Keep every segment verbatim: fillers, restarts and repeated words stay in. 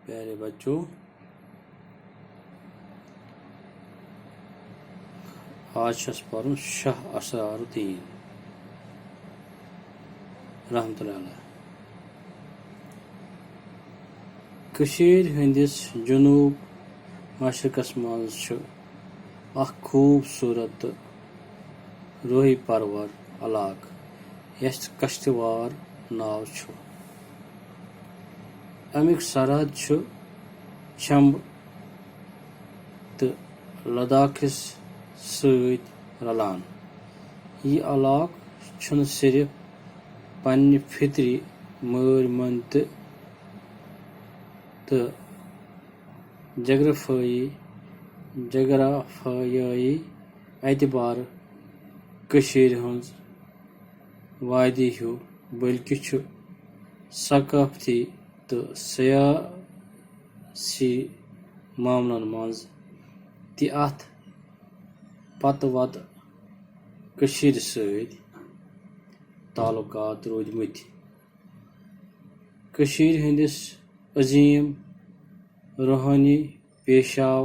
پیارے بچو، آز چھس پرُن شاہ اسرار الدین رحمتہ اللہ علیہ۔ کٔشیٖرِ ہٕنٛدِس جنوب مشرقس منٛز چھُ اکھ خوبصورت تہٕ روحی پرور علاقہٕ، یتھ کشتوار ناو چھُ۔ امیُک سرحد چھُ چمب تہٕ لداخس سۭتۍ رلان۔ یہِ علاقہٕ چھُنہٕ صرف پننہِ فطری مٲرۍ مٔنٛدۍ تہٕ، تہٕ جغرافیٲیی، جغرافیٲیی اعتبارٕ کٔشیٖرِ ہٕنٛز وادی ہیوٗ، بلکہِ چھُ ثقافتی تہٕ سیاسی معاملن منٛز تہِ اتھ پتہٕ وتہٕ کٔشیٖرِ سۭتۍ تعلقات روٗدمٕتۍ۔ کٔشیٖرِ ہٕنٛدِس عظیٖم روحٲنی پیشاو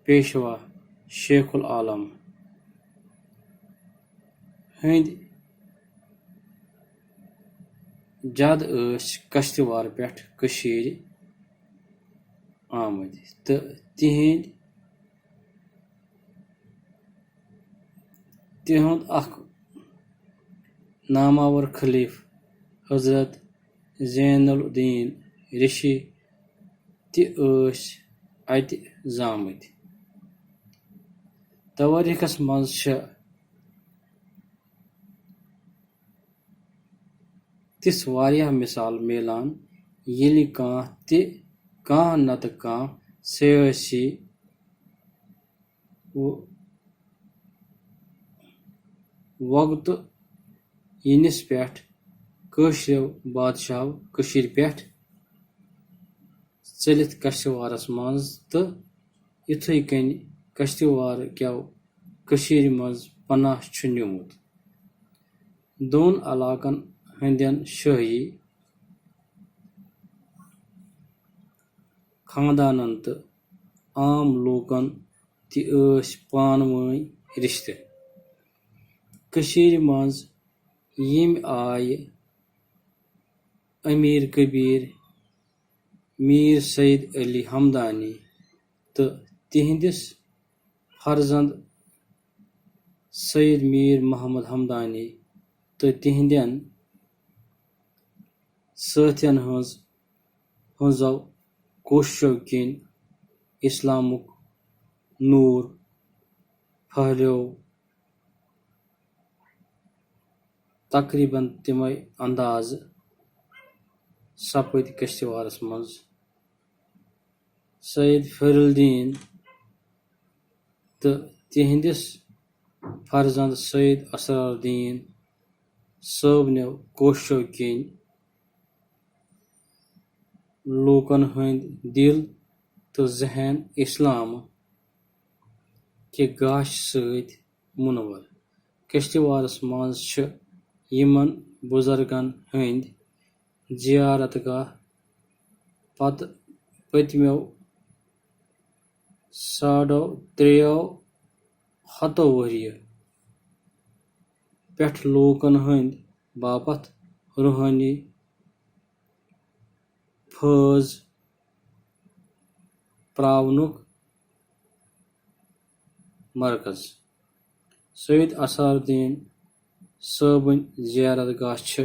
پیشوا شیخ العالم ہٕنٛدۍ جد ٲسۍ کشتوار پٮ۪ٹھ کٔشیٖرِ آمٕتۍ تہٕ تِہنٛدۍ، تِہُنٛد اکھ ناماور خلیفہٕ حضرت زین الدین رشی تہِ ٲسۍ اتہِ زامٕتۍ۔ توٲریٖخس منٛز چھِ تِژھ واریاہ مثال میلان، ییٚلہِ کانٛہہ تہِ، کانٛہہ نتہٕ کانٛہہ سیٲسی و-، وقتہٕ یِنس پٮ۪ٹھ کٲشرٮ۪و بادشاہو کٔشیٖرِ پٮ۪ٹھ ژٔلِتھ کشتوارس منٛز تہٕ یِتھے کٔنۍ کشتوار کٮ۪و کٔشیٖرِ منٛز پناہ چھُ نیوٗمُت۔ دۄن علاقن ہٕنٛدٮ۪ن شٲہی خاندانن تہٕ عام لوٗکن تہِ ٲسۍ پانہٕ وٲنۍ رشتہٕ۔ کٔشیٖرِ منٛز ییٚمہِ آیہِ امیر کبیر، میر سید علی ہمدانی تہٕ تِہنٛدِس فرزند سید میر محمد ہمدانی تہٕ تِہنٛدٮ۪ن سٲتھٮ۪ن ہٕنٛز، ہٕنٛزو کوٗششو کِنۍ اسلامُک نوٗر پھٔہلیو۔ تقریباً تِمے اندازٕ سپٕدۍ کشتوارس منٛز۔ سید فیرالدین تہٕ تِہنٛدِس فرزند سید اسرار الدین صٲبنیو کوٗششو کِنۍ لوٗکن ہٕنٛدۍ دِل تہٕ ذہن اسلام کہِ گاشہِ سۭتۍ مُنوَر۔ کشتوارس منٛز چھِ یِمن بُزرگن ہٕنٛدۍ زیارت گاہ پتہٕ پٔتمیو ساڑو ترٛیٚیو ہتو ؤرۍ یہِ پٮ۪ٹھ لوٗکن ہٕنٛدۍ باپتھ روحٲنی فٲض پراونُک مرکز۔ سید اسرار الدین صٲبٕنۍ زیارت گاہ چھِ